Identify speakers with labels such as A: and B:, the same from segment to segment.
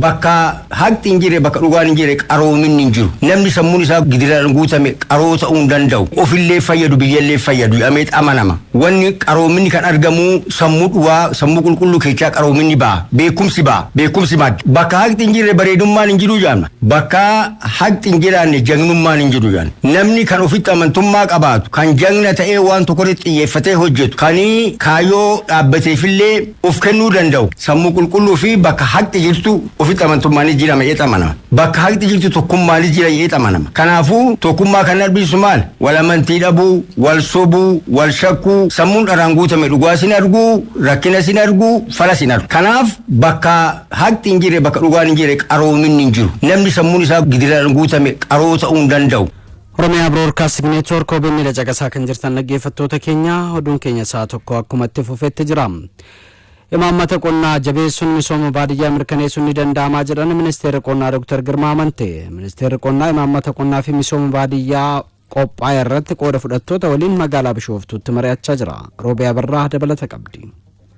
A: Bakka haqni hin jirre, bakka dhugaan hin jirre, qaroominni hin jiru. Namni sammuun isaa gidiraan guutame qaroo ta'uu hin danda'u. Ofillee fayyadu, biyyallee fayyadu jedhamee amanama. Wanni qaroominni kan argamu sammuu dhugaa, sammuu qulqulluu keessaa qaroominni ba'a. Beekumsi ba'a. Beekumsi madda. Bakka haqni hin jirre bareedummaan hin jiru jedhama. Bakka haqni hin jiraanne jagnummaan hin jiru jedhama. Namni kan ofitti amantummaa qabaatu, kan jagna ta'ee waan tokko irratti xiyyeeffatee hojjetu, kan kaayyoo dhaabbateefillee of kennuu danda'u, sammuu qulqulluu fi bakka haqni jirtu ofitti amantummaanis jira jedhee amanama. Bakka haqni jirtu tokkummaanis jira jedhee amanama. Kanaafuu tokkummaa kan argisiisu maal? Wal amantii dhabuu, wal sobuu, wal shakkuu, sammuun dharaan guutame dhugaa sin arguu, rakkina sin arguu, fala sin argu. Kanaaf bakka haqni hin jirre, bakka dhugaan hin jirre, qaroominni hin jiru. Namni sammuun isaa gidiraan guutame qaroo ta'uu hin danda'u.
B: Oromiyaa Broadcasting Network OBN caqasaa kan jirtan dhaggeeffattoota keenya, oduun keenya sa'a 1 akkuma itti fufetti jira. Imaammata qonnaa jabeessuun misooma baadiyyaa mirkaneessuun ni danda'amaa jedhan ministeerri qonnaa Dr. Girmaa Amantee. Ministeerri qonnaa imaammata qonnaa fi misooma baadiyyaa qophaa'e irratti qooda fudhattoota waliin magaalaa Bishooftuutti mari'achaa jira. Roobiyaa Barraa dabalata qabdi.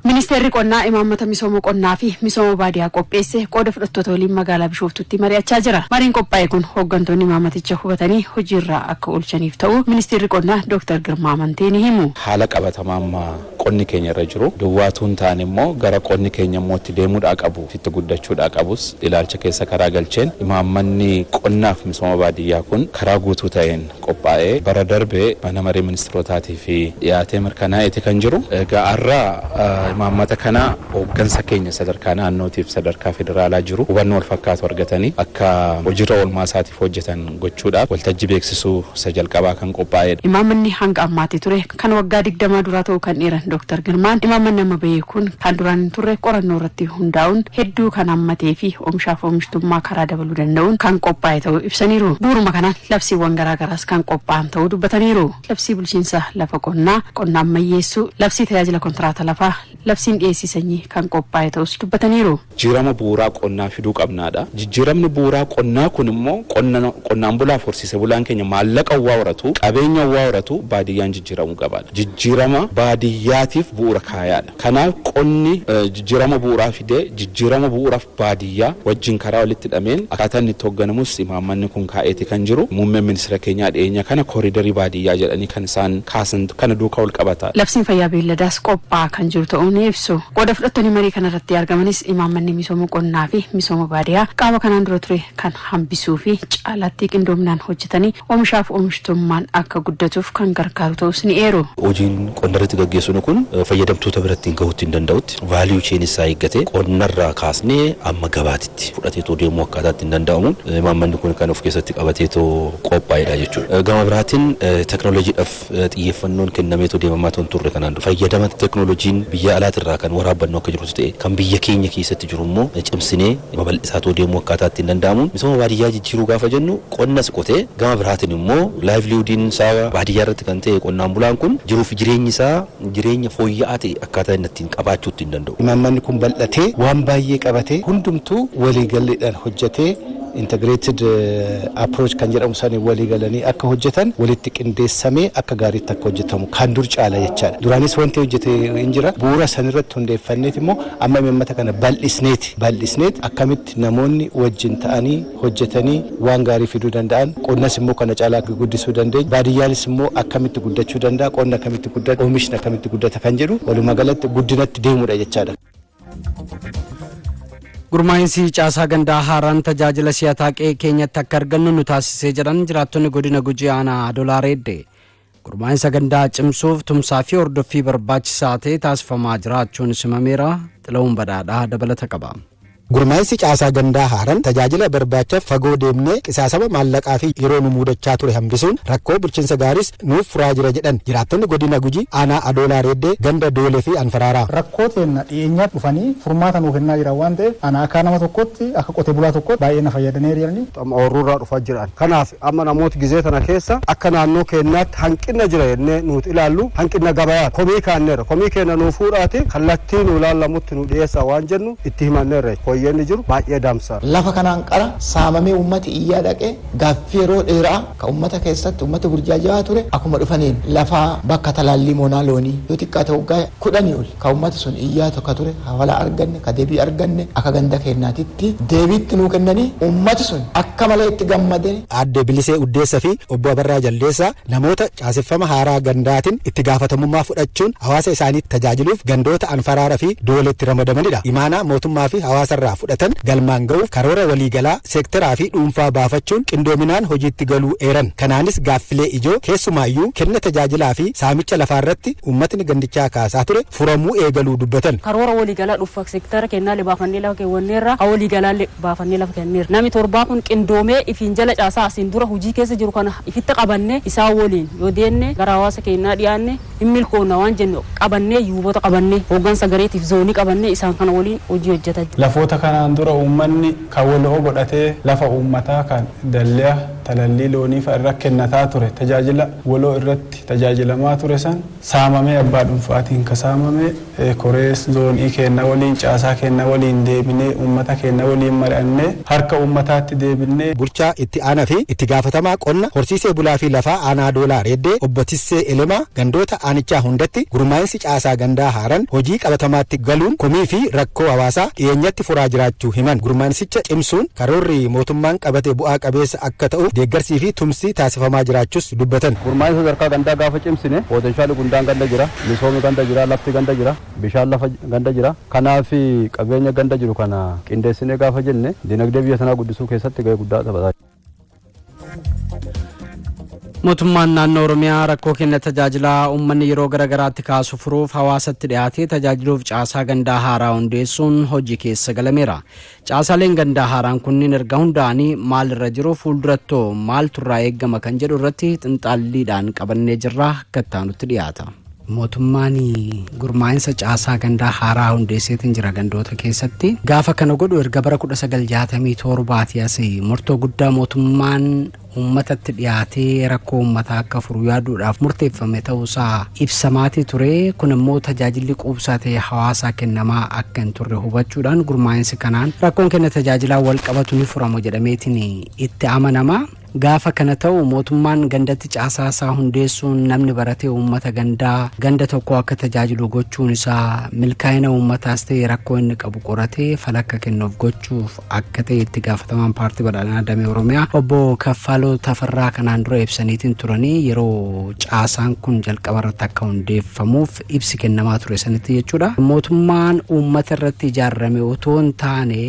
C: Ministeerri qonnaa imaammata misooma qonnaa fi misooma baadiyyaa qopheesse qooda fudhattoota waliin magaalaa Bishooftuutti mari'achaa jira. Mariin qophaa'e kun hooggantoonni imaammaticha hubatanii hojiirra akka oolchaniif ta'u ministeerri qonnaa Dr. Girmaa Amantee ni himu.
D: Haala qabatamaa amma qonni keenya irra jiru duwwaatu hin taane immoo gara qonni keenya immoo itti deemuudhaa qabu, itti guddachuudhaa qabus ilaalcha keessa karaa galcheen imaammanni qonnaaf misooma baadiyyaa kun karaa guutuu ta'een qophaa'ee bara darbe mana maree ministeerotaatii fi dhiyaatee mirkanaa'eeti kan jiru. Egaa har'a imaammata kana hooggansa keenya sadarkaa naannootiif sadarkaa federaalaa jiru hubannoo wal fakkaatu argatanii akka hojiirra oolmaa isaatiif hojjetan gochuudhaaf waltajjii beeksisuu isa jalqabaa kan qophaa'edha.
C: Imaammanni hanga ammaatti ture kan waggaa 20 duraa ta'uu kan eeran Dr. Girmaan, imaammanni amma bahee kun kan duraan hin turre qorannoo irratti hundaa'uun hedduu kan hammatee fi oomishaaf oomishtummaa karaa dabaluu danda'uun kan qophaa'e ta'uu ibsaniiru. Bu'uuruma kanaan labsiiwwan garaagaraas kan qophaa'an ta'uu dubbataniiru. Labsii bulchiinsa lafa qonnaa, qonna ammayyeessuu, labsii tajaajila kontiraata lafaa, labsiin dhiyeessii sanyii kan qophaa'e ta'us dubbataniiru.
D: Jijjiirama bu'uuraa qonnaa fiduu qabnaadha. Jijjiiramni bu'uuraa qonnaa kun immoo qonnaan bulaaf horsiise bulaan keenya maallaqa waa horatu, qabeenya waa horatu, baadiyyaan jijjiiramuu qabaadha. Jijjiirama baadiyyaatiif bu'uura kaayaadha. Kanaaf qonni jijjiirama bu'uuraa fidee jijjiirama bu'uuraaf baadiyyaa wajjin karaa walitti hidhameen akkaataa inni itti hoogganamus imaammanni kun kaa'eeti kan jiru. Muummeen ministeera keenyaa dhiyeenya kana kooriidarii baadiyyaa jedhanii kan isaan kaasan kana duukaa wal qabata.
C: Labsiin fayyaa beelladaas qophaa'aa kan jiru ta'uu ni ibsu. Qooda fudhattoonni marii kanarratti argamanis imaammanni misooma qonnaa fi misooma baadiyyaa qaama kanaan dura ture kan hambisuu fi caalaatti qindoominaan hojjetanii oomishaaf oomishtummaan akka guddatuuf kan gargaaru ta'us ni eeru.
E: Hojiin qonna irratti gaggeessinu kun fayyadamtoota biratti hin gahuutti hin danda'utti value chain isaa eeggatee qonnarraa kaasnee amma gabaatitti fudhateetoo deemuu akkaataa ittiin danda'amuun imaammanni kun kan of keessatti qabateetoo qophaa'edha jechuudha. Gama biraatiin teknooloojiidhaaf xiyyeeffannoon kennameetoo deemamaa hin turre. Kanaan dura fayyadama teknooloojiin biyya alaatirraa kan waraabbannu akka jirutu ta'e, kan biyya keenya keessatti jiru immoo cimsinee babal'isaatoo deemuu akkaataa ittiin danda'amuun misooma baadiyyaa jijjiiruu gaafa jennu, qonnas qotee gama biraatiin immoo livelihoodiin isaa baadiyyaa irratti kan ta'e, qonnaan bulaan kun jiruuf jireenyi isaa jireenya fooyya'aa ta'e akkaataa inni ittiin qabaachuu ittiin danda'u.
F: Imaammanni kun bal'atee waan baay'ee qabatee hundumtuu waliigalleedhaan hojjetee integrated approach kan jedhamu sanii walii galanii akka hojjetan, walitti qindeessamee akka gaariitti akka hojjetamu kan dur caala jechaadha. Duraanis wanti hojjete hin jira. Bu'uura sanirratti hundeeffanneet immoo amma imaammata kana bal'isneeti akkamitti namoonni wajjin ta'anii hojjetanii waan gaarii fiduu danda'an, qonnas immoo kana caalaa guddisuu dandeenya, baadiyyaanis immoo akkamitti guddachuu danda'a, qonna akkamitti guddata, oomishni akkamitti guddata kan jedhu walumaa galatti guddinatti deemudha jechaadha.
B: Gurmaa'insi caasaa gandaa haaraan tajaajila si'ataa qe'ee keenyatti akka argannu nu taasisee jedhan jiraattonni godina Gujii aanaa Adolaa Reeddee. Gurmaa'insa gandaa cimsuuf tumsaa fi hordoffii barbaachisaa ta'e taasifamaa jiraachuun simameera. Xila'uun Badhaadhaa dabalata qaba.
G: Gurmaa'insi caasaa gandaa haaran tajaajila barbaachaaf fagoo deemnee qisaasama maallaqaa fi yeroo nu mudachaa ture hambisuun rakkoo bulchiinsa gaariis nuuf furaa jira jedhan jiraattonni godina Gujii aanaa Adoolaa Reeddee, ganda Doolee fi Anfaraaraa.
H: Rakkoo teenna dhiyeenyaa dhufanii furmaata nuuf kennaa jiran waan ta'eef, ana akka nama tokkotti, akka qote bulaa tokkotti baay'ee na fayyadanii jiranii.
I: Amma ooyiruu dhufaa jiran. Kanaaf amma namoota gizee tana keessa akka naannoo keenyaatti hanqina jira jennee nuti ilaallu hanqina gabayaa komii kaanneerra, komii keenya nuu fuudhaati kallattii nu ilaallamutti nu dhiyeessaa waan jennu itti himanneerra. Fooyyeenni jiru baay'ee daamsa.
J: Lafa kanaan qara saamamee uummati iyyaa dhaqee gaaffii yeroo dheeraa ka uummata keessatti uummata burjaajaa ture akkuma dhufaniin lafa bakka talaallii moonaa loonii yoo xiqqaate waggaa 10 ol ka uummati sun iyyaa tokko ture hawala arganne ka deebii arganne akka ganda keenyaatitti deebiitti nuu kennanii uummati sun akka malee itti gammade.
G: Aadde Bilisee Uddeessaa fi Obbo Abarraa Jaldeessaa namoota caaseffama haaraa gandaatiin itti gaafatamummaa fudhachuun hawaasa isaanii tajaajiluuf gandoota Anfaraaraa fi Dooletti ramadamanidha. Imaanaa mootummaa fi hawaasarraa fudhatan galmaan ga'uuf karoora waliigalaa seektaraa fi dhuunfaa baafachuun qindoominaan hojiitti galuu eeran. Kanaanis gaaffilee ijoo keessumaayyuu kenna tajaajilaa fi saamicha lafaarratti uummatni gandichaa kaasaa ture furamuu eegaluu dubbatan.
K: Karoora waliigalaa dhuunfaa seektara kennaalee baafannee lafa keewwanneerra haa waliigalaallee baafannee lafa kenneerra. Namni torbaa kun qindoomee ifiin jala caasaa asiin dura hojii keessa jiru kana ifitti qabannee isaan waliin yoo deenne gara hawaasa keenyaa dhiyaanne hin milkoonna waan jennu qabannee yuubota qabannee hooggansa gareetiif zoonii qabannee isaan kana waliin hojii hojjetaa jiru.
L: Lafoota kanaan dura uummanni kan waloo godhatee lafa uummataa kan dalliyaa talallii loonii fa'a irra kennataa ture tajaajila waloo irratti tajaajilamaa ture san saamamee abbaa dhuunfaatiin ka saamame korees zoonii kenna waliin caasaa kenna waliin deebinee uummata kenna waliin mari'annee harka uummataatti deebinee.
G: Bulchaa itti aanaa fi itti gaafatamaa qonna horsiisee bulaa fi lafaa aanaa Doolaa Reeddee Obbo Tissee Elemaa gandoota aanichaa hundatti gurmaa'insi caasaa gandaa haaran hojii qabatamaatti galuun komii fi rakkoo hawaasaa dhiyeenyatti furaa jiraachuu himan. Gurmaa'insicha cimsuun karoorri mootummaan qabate bu'aa qabeessa akka ta'uuf deeggarsii fi tumsi taasifamaa jiraachuus dubbatan.
I: Gurmaa'insa sadarkaa gandaa gaafa cimsine potenshaali gundaan ganda jira, misoomni ganda jira, lafti ganda jira, bishaan lafa ganda jira. Kanaaf qabeenya ganda jiru kana qindeessinee gaafa jenne dinagdee biyya sanaa guddisuu keessatti gahee guddaa taphataa.
B: Mootummaan naannoo Oromiyaa rakkoo kenna tajaajilaa uummanni yeroo garaagaraatti kaasu furuuf hawaasatti dhiyaatee tajaajiluuf caasaa gandaa haaraa hundeessuun hojii keessa galameera. Caasaaleen gandaa haaraan kunneen erga hundaa'anii maalirra jiru, fuuldurattoo maaltu irraa eegama kan jedhu irratti xinxaalliidhaan qabannee jirra, akka itti dhiyaata. Mootummaan gurmaa'insa caasaa gandaa haaraa hundeesseetiin jira gandoota keessatti. Gaafa kana godhu erga bara 1967 as murtoo guddaa mootummaan uummatatti dhiyaatee rakkoo uummataa akka furu yaaduudhaaf murteeffame ta'uusaa ibsamaatii ture. Kun immoo tajaajilli quubsaa ta'e hawaasaa kennamaa akka hin turre hubachuudhaan gurmaa'insi kanaan rakkoon kenna tajaajilaa wal qabatu ni furamu jedhameetiin itti amanama. Gaafa kana ta'u mootummaan gandatti caasaa isaa hundeessuun namni baratee uummata gandaa ganda tokko akka tajaajilu gochuun isaa milkaa'ina uummataas ta'e rakkoo inni qabu qoratee falakka kennuuf gochuuf akka ta'e itti gaafatamaan paartii badhaadhinaa damee Oromiyaa Obbo Kaffaloo Tafarraa kanaan dura ibsaniitiin turanii yeroo caasaan kun jalqaba irratti akka hundeeffamuuf ibsi kennamaa ture sanitti jechuudha. Mootummaan uummata irratti ijaarame otoo hin taane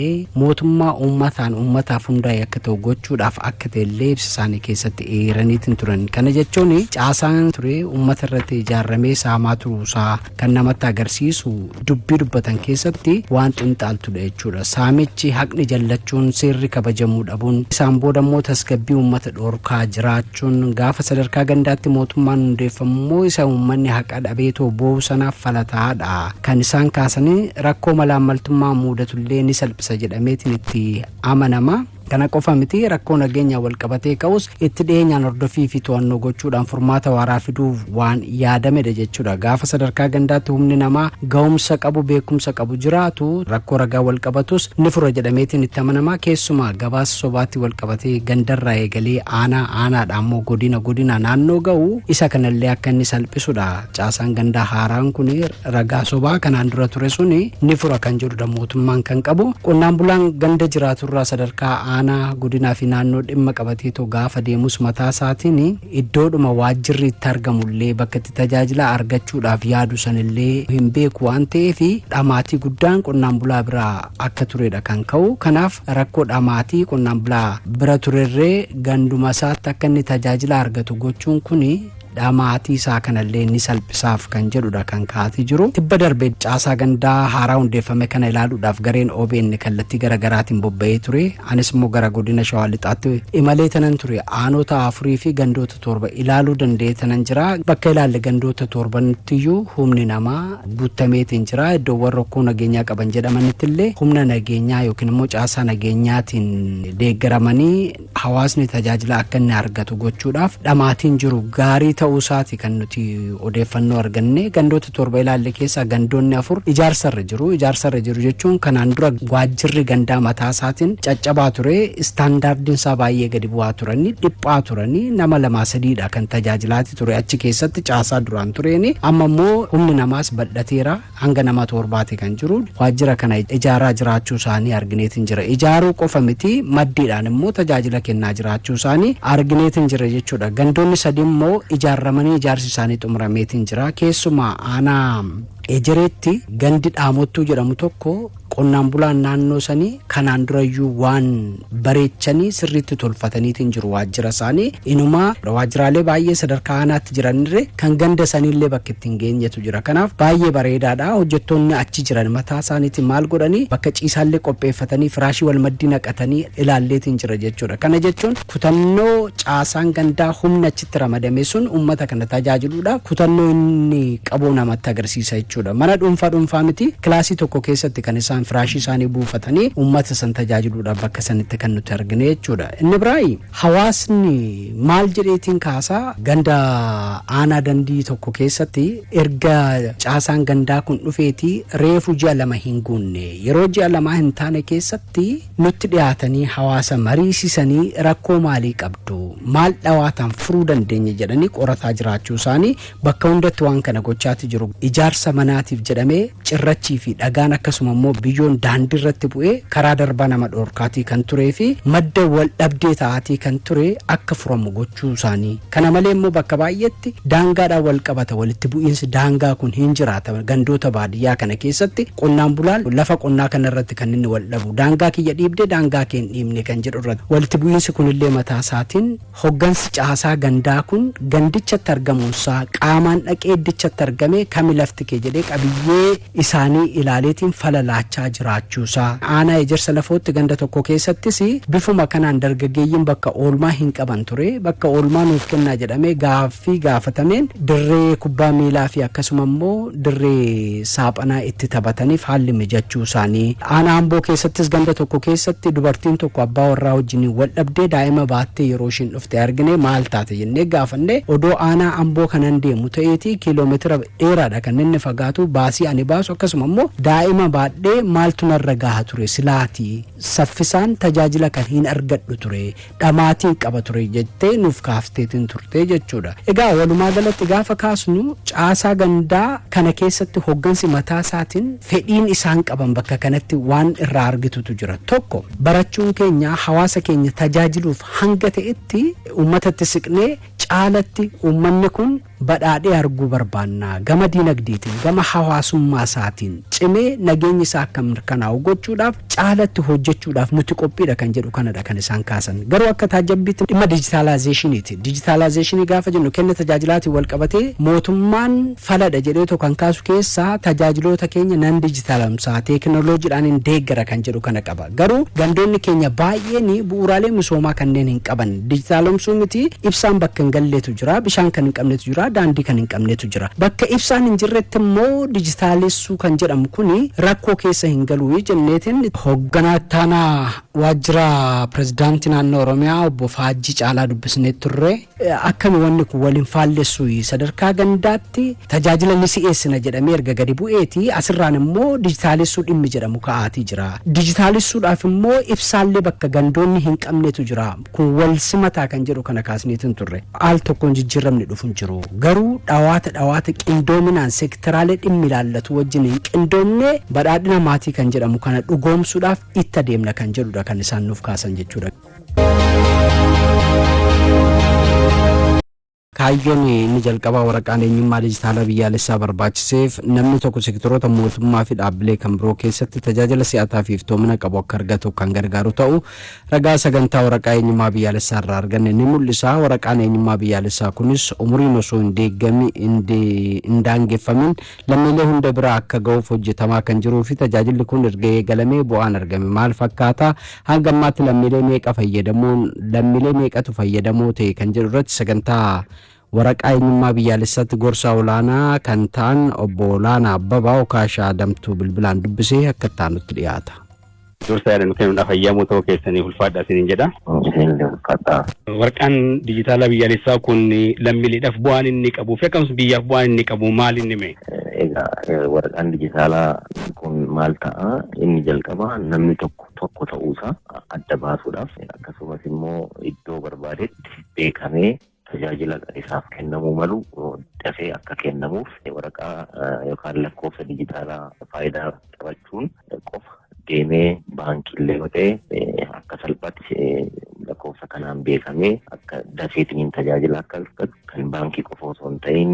B: mootummaa uummataan uummataaf hundaa'e akka ta'u gochuudhaaf akka ta'e illee ibsa isaanii keessatti eeraniitiin turan. Kana jechuun caasaan ture uummata irratti ijaaramee saamaa turuusaa kan namatti agarsiisu dubbii dubbatan keessatti waan xinxaaltudha jechuudha. Saamichi haqni jallachuun seerri kabajamuu dhabuun isaan booda immoo tasgabbii uummata dhorkaa jiraachuun gaafa sadarkaa gandaatti mootummaan hundeeffamu immoo isa uummanni haqa dhabeetoo boo'u sanaaf falataadha. Kan isaan kaasanii rakkoo malaammaltummaa muudatullee ni salphisa jedhameetiin itti amanama. Kana qofa miti, rakkoo nageenya wal qabatee ka'us itti dhiyeenyaan hordofii fi to'annoo gochuudhaan furmaata waaraa fiduuf waan yaadamedha jechuudha. Gaafa sadarkaa gandaatti humni namaa ga'umsa qabu, beekumsa qabu jiraatu rakkoo ragaa wal qabatus ni fura jedhameetiin itti amanama. Keessumaa gabaasa sobaatti wal qabatee gandarraa eegalee aanaa, aanaadha ammoo godina, godina naannoo ga'u isa kanallee akka inni salphisudha. Caasaan gandaa haaraan kun ragaa sobaa kanaan dura ture suni ni fura kan jedhudha mootummaan kan qabu. Qonnaan bulaan ganda jiraaturraa sadarkaa aanaa, godinaa fi naannoo dhimma qabateetoo gaafa deemus mataa isaatiin iddoodhuma waajjirri itti argamullee bakka itti tajaajila argachuudhaaf yaadu sanillee hin beeku waan ta'eef dhamaatii guddaan qonnaan bulaa biraa akka turedha kan ka'u. Kanaaf rakkoo dhamaatii qonnaan bulaa bira turerree ganduma isaatti akka inni tajaajila argatu gochuun kuni dhamaatii isaa kanallee ni salphisaaf kan jedhudha kan ka'atii jiru. Tibba darbe caasaa gandaa haaraa hundeeffame kana ilaaluudhaaf gareen OBN kallattii garaagaraatiin bobba'ee ture. Anis immoo gara godina Shawaa Lixaatti imalee tanan ture. Aanota 4 fi gandoota 7 ilaaluu danda'ee tanan jira. Bakka ilaalle gandoota 7ttiyyuu humni namaa guutameetiin jira. Iddoowwan rakkoo nageenyaa qaban jedhamanitti illee humna nageenyaa yookiin immoo caasaa nageenyaatiin deeggaramanii hawaasni tajaajila akka inni argatu gochuudhaaf dhamaatiin jiru gaarii ta'uu ta'uu isaati kan nuti odeeffannoo arganne. Gandoota 7 ilaalle keessaa gandoonni 4 ijaarsarra jiru. Ijaarsarra jiru jechuun kanaan dura waajjirri gandaa mataa isaatiin caccabaa ture, istaandaardiin isaa baay'ee gadi bu'aa turanii, dhiphaa turanii, nama lamaa sadiidha kan tajaajilaati ture achi keessatti caasaa duraan tureeni. Amma immoo humni namaas bal'ateera, hanga nama torbaati kan jiru. Waajjira kana ijaaraa jiraachuu isaanii argineetiin jira. Ijaaruu qofa miti, maddiidhaan immoo tajaajila kennaa jiraachuu isaanii argineetiin jira jechuudha. Gandoonni sadi immoo ijaarramanii ijaarsi isaanii xumurameetiin jira. Keessumaa aanaa Ejereetti gandi Dhaamottuu jedhamu tokko qonnaan bulaan naannoo sanii kanaan durayyuu waan bareechanii sirriitti tolfataniitiin jiru waajjira isaanii. Inumaa waajjiraalee baay'ee sadarkaa aanaatti jiranirre kan ganda saniillee bakka ittiin geenyetu jira. Kanaaf baay'ee bareedaadha. Hojjettoonni achi jiran mataa isaaniitiin maal godhanii bakka ciisaallee qopheeffatanii, firaashii wal maddii naqatanii ilaalleetiin jira jechuudha. Kana jechuun kutannoo caasaan gandaa humna achitti ramadame sun uummata kana tajaajiluudhaaf kutannoo inni qabu namatti agarsiisa jechuudha. Mana dhuunfaa dhuunfaa miti, kilaasii tokko keessatti kan isaan firaashii isaanii buufatanii uummata san tajaajiluudhaaf bakka sanitti kan nuti argine jechuudha. Inni biraayi hawaasni maal jedheetiin kaasaa, ganda aanaa Dandii tokko keessatti erga caasaan gandaa kun dhufeetii reefu ji'a 2 hin guunne, yeroo ji'a 2 hin taane keessatti nutti dhiyaatanii hawaasa mariisisanii, rakkoo maalii qabdu, maal dhawaataan furuu dandeenya jedhanii qorataa jiraachuu isaanii, bakka hundatti waan kana gochaati jiru. Ijaarsa manaatiif jedhamee cirrachii fi dhagaan akkasuma immoo biyyoon daandii irratti bu'ee karaa darbaa nama dhoorkaatii kan turee fi madda wal dhabdee ta'aatii kan ture akka furamu gochuu isaanii. Kana malee immoo bakka baay'eetti daangaadhaan wal qabata, walitti bu'iinsi daangaa kun hin jiraata. Gandoota baadiyyaa kana keessatti qonnaan bulaan lafa qonnaa kana irratti kan inni wal dhabu, daangaa kiyya dhiibdee, daangaa kee hin dhiibne kan jedhu irratti. Walitti bu'iinsi kunillee mataa isaatiin hoggansi caasaa gandaa kun gandichatti argamuunsaa, qaamaan dhaqee iddichatti argame, kami lafti kee jedhee qabiyyee isaanii ilaaleetiin fala laachaa jiraachuusaa. Aanaa Ejersa Lafootti ganda tokko keessattis bifuma kanaan dargaggeeyyiin bakka oolmaa hin qaban ture. Bakka oolmaa nuuf kennaa jedhamee gaaffii gaafatameen dirree kubbaa miilaa fi akkasuma immoo dirree saaphanaa itti taphataniif haalli mijachuu isaanii. Aanaa Amboo keessattis ganda tokko keessatti dubartiin tokko abbaa warraa wajjiniin wal dhabdee daa'ima baattee yeroo ishiin dhufte argine. Maal taate jennee gaafanne. Odoo aanaa Amboo kanan deemu ta'eeti, kiiloomeetira dheeraadha kan inni fagaatu, baasii ani baasu akkasuma immoo daa'ima baadhee maaltu narra gaha ture silaati, saffisaan tajaajila kan hin argadhu ture, dhamaatiin qaba ture jettee nuuf kaafteetiin turte jechuudha. Egaa walumaa galatti gaafa kaasnu, caasaa gandaa kana keessatti hoggansi mataa isaatiin fedhiin isaan qaban bakka kanatti waan irraa argitutu jira. Tokko, barachuun keenya hawaasa keenya tajaajiluuf hanga ta'etti uummatatti siqnee caalatti uummanni kun badhaadhee arguu barbaanna. Gama diinagdeetiin, gama hawaasummaa isaatiin cimee nageenyi isaa akka mirkanaa'u gochuudhaaf caalatti hojjechuudhaaf nuti qophiidha kan jedhu kanadha kan isaan kaasan. Garuu akka taajjabbiitti dhimma dijitaalaazeeshiniiti. Dijitaalaazeeshinii gaafa jennu kenna tajaajilaatiin wal qabatee mootummaan faladha jedheetoo kan kaasu keessaa tajaajiloota keenya nan dijitaalamsaa, teekinooloojiidhaan hin deeggara kan jedhu kana qaba. Garuu gandoonni keenya baay'een bu'uuraalee misoomaa kanneen hin qaban. Dijitaalomsuu miti, ibsaan bakka hin galleetu jira, bishaan kan hin qabnetu jira, daandii kan hin qabnetu jira. Bakka ibsaan hin jirretti immoo dijitaalessuu kan jedhamu kuni rakkoo keessa hin galuu jenneetiin hoogganaa ittaanaa waajjira pirezidaantii naannoo Oromiyaa obbo Faajjii Caalaa dubbisnee turre. Akkami wanni kun waliin faallessu? Sadarkaa gandaatti tajaajila ni si'eessina jedhamee erga gadi bu'eeti, asirraan immoo dijitaalessuu dhimmi jedhamu ka'aatii jira. Dijitaalessuudhaaf immoo ibsaallee bakka gandoonni hin qabnetu jira. Kun wal simataa kan jedhu kana kaasneetiin turre. Al tokkoon jijjiiramni dhufu hin jiru. Garuu dhawaata dhawaata qindoominaan seektaraalee dhimmi ilaallatu wajjin hin qindoomne badhaadhina maatii kan jedhamu kana dhugoomsuudhaaf itti adeemna kan jedhudha kan isaan nuuf kaasan jechuudha. Kaayyoon inni jalqabaa waraqaan eenyummaa dijitaalaa biyyaalessaa barbaachiseef namni tokko sektoroota mootummaa fi dhaabbilee kan biroo keessatti tajaajila si'ataa fi iftoomina qabu akka argatu kan gargaaru ta'u ragaa sagantaa waraqaa eenyummaa biyyaalessaa irraa arganne ni mul'isa. Waraqaan eenyummaa biyyaalessaa kunis umuriin osoo hin deeggami hin daangeffamin lammiilee hunda bira akka ga'uuf hojjetamaa kan jiruu fi tajaajilli kun erga eegalamee bu'aan argame maal fakkaata? Hanga ammaatti lammiilee meeqa fayyadamuun lammiilee meeqatu fayyadamoo ta'e kan jedhu irratti sagantaa waraqaa eenyummaa biyyaalessaatti gorsaa olaanaa kan ta'an obbo Olaanaa Abbabaa Okaashaa Damtuu bilbilaan dubbisee akka itti aanutti dhiyaata.
M: Dursa yaada nu kennuudhaaf ayyaamuu ta'uu keessanii ulfaadha isiniin jedha.
N: Isinillee ulfaadha.
M: Waraqaan dijitaalaa biyyaalessaa kun lammiileedhaaf bu'aan inni qabuu fi akkasumas biyyaaf bu'aan inni qabu maal inni mee?
N: Egaa waraqaan dijitaalaa kun maal ta'a? Inni jalqaba namni tokko tokko ta'uusaa adda baasuudhaaf, akkasumas immoo iddoo barbaadetti beekamee tajaajila isaaf kennamuu malu dafee akka kennamuuf, waraqaa yookaan lakkoofsa dijitaalaa Faayidaa qabachuun qofa deemee baankiillee yoo ta'e akka salphaatti lakkoofsa kanaan beekamee akka dafeetiin tajaajila akka argatu, kan baankii qofa osoo hin ta'in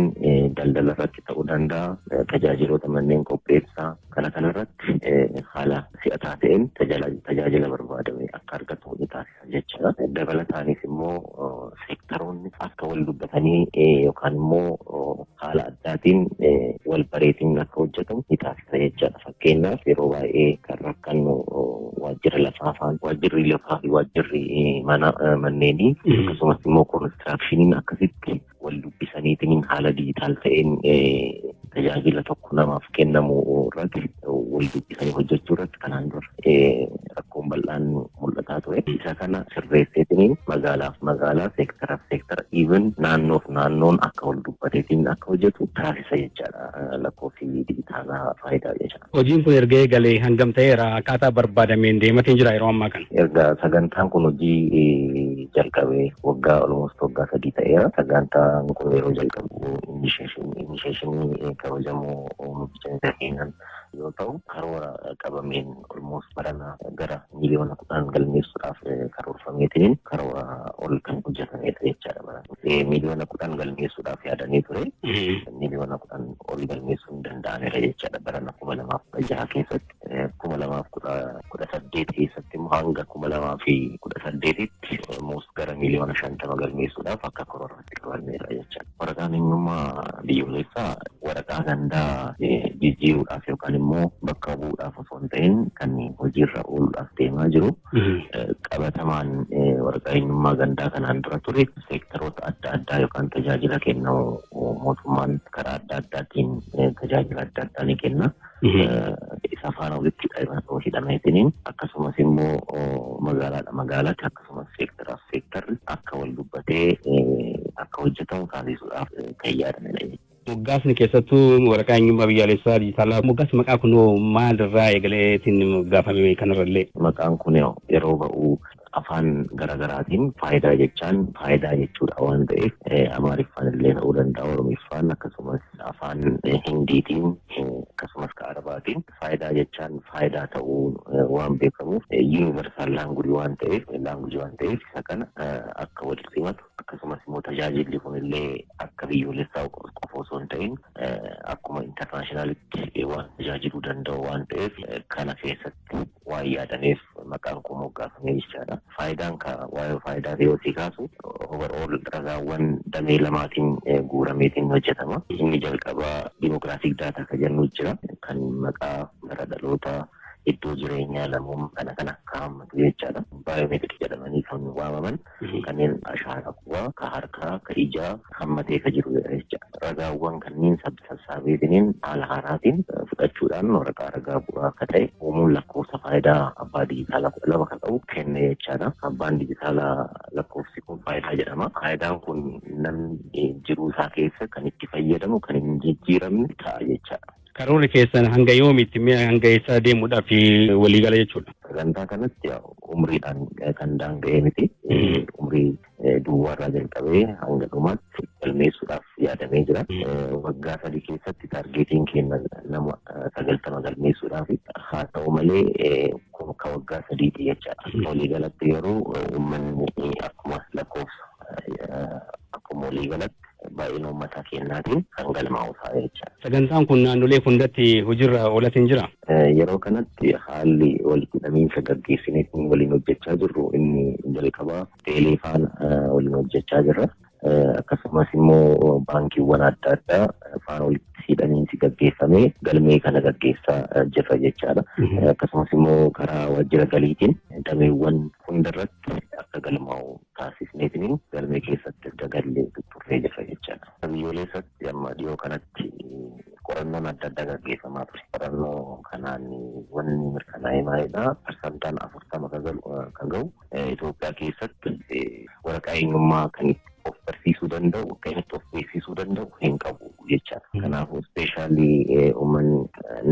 N: daldala irratti ta'uu danda'a, tajaajiloota manneen qopheessaa kana kanarratti haala si'ataa ta'een tajaajila barbaadame akka argatu ni taasisa jechuudha. Dabalataanis immoo seektaroonni akka wal dubbatanii yookaan immoo haala addaatiin wal bareetiin akka hojjetamu ni taasisa jechaadha. Fakkeenyaaf, yeroo baay'ee kan rakkannu waajjira lafaa faan, waajjirri lafaa fi waajjirri mana manneenii akkasumas immoo koonistiraakshiniin akkasitti wal dubbisaniitiin haala digital ta'een tajaajila tokko namaaf kennamu irratti wal dubbisanii hojjechuu irratti kanaan dura rakkoon bal'aan mul'ataa ture. Isa kana sirreesseetiin magaalaaf magaalaa, seektaraaf seektara, even naannoof naannoon akka wal dubbateetiin akka hojjetu taasisa jechaadha lakkoofsi dijitaalaa Faayidaa jechaadha.
M: Hojiin kun erga eegalee hangam ta'eera? Akkaataa barbaadameen deematiin jira yeroo ammaa kana?
N: Erga sagantaan kun hojii jalqabee waggaa, almost waggaa 3 ta'eera. Sagantaan kun yeroo jalqabu initiation kabajamoo muummicha ministeera keenyaan yoo ta'u, karoora qabameen almost barana gara miiliyoona 10 galmeessuudhaaf karoorfameetiin karoora ol kan hojjetamedha jechaadha bara. Miiliyoona 10 galmeessuudhaaf yaadanii ture. Miiliyoona 10 ol galmeessuun danda'ameera jechaadha barana 2016 keessatti. 2018 keessatti immoo hanga 2018tti almost gara miiliyoona 50 galmeessuudhaaf akka karooraatti qabameera jechaadha. Waraqaan eenyummaa biyyoolessaa waraqaa gandaa jijjiiruudhaaf yookaan immoo bakka bu'uudhaaf osoo hin ta'in kan hojiirra ooluudhaaf deemaa jiru. Qabatamaan waraqaa eenyummaa gandaa kanaan dura ture seektaroota adda addaa yookaan tajaajila kennamu mootummaan karaa adda addaatiin tajaajila adda addaa ni kenna. Isa faana walitti hidhameetiniin akkasumas immoo magaalaadha magaalaatti, akkasumas seektaraaf seektarri akka wal dubbatee akka hojjetamu taasisuudhaaf kan yaadamedha.
M: Moggaasni keessattuu waraqaa eenyummaa biyyaalessaa dijitaalaa, moggaasni maqaa kunoo maalirraa eegaleetiin moggaafame kanarrallee?
N: Maqaan kun yeroo ba'u afaan garaagaraatiin Faayidaa jechaan faayidaa jechuudha waan ta'eef, Amaariffaan illee ta'uu danda'a, Oromiffaan, akkasumas afaan Hindiitiin, akkasumas ka Arabaatiin faayidaa jechaan faayidaa ta'uu waan beekamuuf, universal language waan ta'eef isa kana akka wal simatu, akkasumas immoo tajaajilli kunillee akka biyyoolessaa qofa osoo hin ta'in akkuma internationalitti waan tajaajiluu danda'u waan ta'eef, kana keessatti waan yaadameef maqaan kun moggaafame jechaadha. Faayidaan ka waa'ee Faayidaa yoo si kaasu, overall ragaawwan damee lamaatiin guurameetiin hojjetama. Inni jalqabaa demographic data ka jennu jira, kan maqaa, bara dhalootaa, iddoo jireenyaa, lammummaa kana kana akka hammatu jechaadha. Biometric jedhamanii kan waamaman kanneen ashaaraa qubaa, ka harkaa, ka ijaa hammatee ka jiru jechaadha. Ragaawwan kanneen sassaabeetiniin haala haaraatiin fudhachuudhaan waraqaa ragaa bu'aa akka ta'e uumuun lakkoofsa Faayidaa abbaa dijitaalaa 12 kan qabu kenne jechaadha. Abbaan dijitaalaa lakkoofsi kun Faayidaa jedhama. Faayidaan kun namni jiruu isaa keessa kan itti fayyadamu, kan hin jijjiiramne ta'a jechaadha.
M: Karoorri keessan hanga yoomiitti, mi'a hanga eessaa deemuudhaaf waliigala jechuudha?
N: Sagantaa kanatti umriidhaan kan daanga'ee miti. Umrii duwwaarraa jalqabee hanga dhumaatti galmeessuudhaaf yaadamee jira. Waggaa 3 keessatti targetiin keenya nama 90 galmeessuudhaaf. Haa ta'u malee, kun ka waggaa 3ti jechaadha. Waliigalatti yeroo uummanni akkuma lakkoofsa, akkuma waliigalatti baay'ina uummataa kennaatiin kan galmaa'u ta'a jechaadha.
M: Sagantaan kun naannolee hundatti hojiirra oolatiin jira?
N: Yeroo kanatti haalli walitti hidhamiinsa gaggeessineetiin waliin hojjechaa jirru, inni jalqabaa teelee faana waliin hojjechaa jirra. Akkasumas immoo baankiiwwan adda addaa faana walitti hidhamiinsi gaggeeffamee galmee kana gaggeessaa jirra jechaadha. Akkasumas immoo karaa waajjira galiitiin dameewwan hundarratti akka galmaa'u taasisneetiin galmee keessatti dagallee turree jirra jechaadha. Biyyoolessatti amma dhiyoo kanatti Qorannoon adda addaa gaggeeffamaa ture. Qorannoo kanaan wanni mirkanaa'e maalidha? Parsantaan 40 kan gahu Itoophiyaa keessatti waraqaa eenyummaa kan of barsiisuu danda'u, kan itti of beeksisuu danda'u hin qabu jechaadha. Kanaafuu, especially uummanni,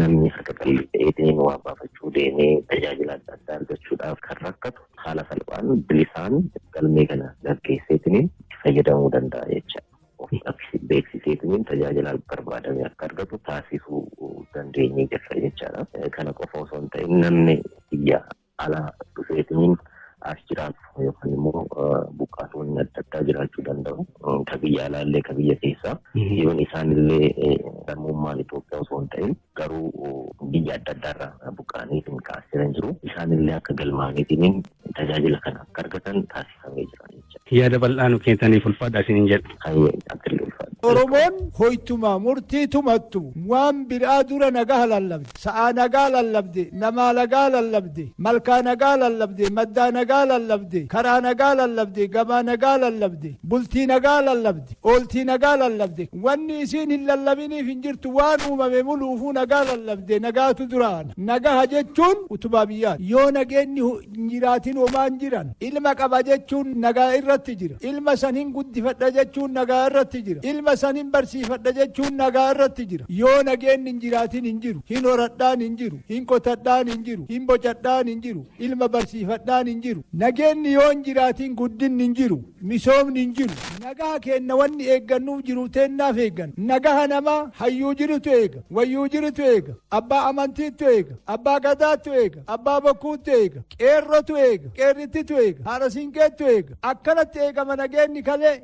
N: namni harka qalleetiin waa baafachuu deemee tajaajila adda addaa argachuudhaaf kan rakkatu, haala salphaan bilisaan galmee kana gaggeesseetiin itti fayyadamuu danda'a jechaadha. Of beeksiseetiin tajaajila barbaadame akka argatu taasisuu dandeenyee jirra jechaadha. Kana qofa osoo hin ta'in, namni biyya alaa dhufeetiin as jiraatu yookaan immoo buqqaatonni adda addaa jiraachuu danda'u. Ka biyya alaallee, ka biyya keessaa. Yoon isaanillee lammummaan Itoophiyaa osoo hin ta'in garuu biyya adda addaarraa buqqaanii kan as jiran jiru. Isaanillee akka galmaaniitiin tajaajila kana akka argatan taasifamee jira jechuudha.
M: Yaada bal'aa nu kennitaniif ulfaadha isiniin jedha.
O: Oromoon hoytuma murtii tumattu waan biraa dura nagaa lallabde, sa'aa nagaa lallabde, namaa nagaa lallabde, malkaa nagaa lallabde, maddaa nagaa lallabde, karaa nagaa lallabde, gabaa nagaa lallabde, bultii nagaa lallabde, ooltii nagaa lallabde. Wanni isiin hin lallabiniif hin jirtu. Waan uumame muluufuu nagaa lallabde. Nagaatu duraana. Nagaha jechuun utubaa biyyaati. Yoo nageenyi hin jiraatin homaan jiran. Ilma qaba jechuun nagaa irratti jira. Ilma san hin guddifadha jechuun nagaa irratti jira. Ilma san hin barsiifadha jechuun nagaa irratti jira. Yoo nageenyi hin jiraatin hin jiru. Hin horadhaan hin jiru, hin qotadhaan hin jiru, hin bocadhaan hin jiru, ilma barsiifadhaan hin jiru. Nageenyi yoo hin jiraatin guddinni hin jiru, misoomni hin jiru. Nagaa kenna wanni eeggannuuf jiru teennaaf eeggan. Nagaha namaa hayyuu jirutu eega, wayyuu jirutu eega, abbaa amantiitu eega, abbaa gadaatu eega, abbaa bokkuutu eega, qeerrotu eega, qeerrittitu eega, haadha siinqeetu eega. Akkanatti eegama nageenyi kalee.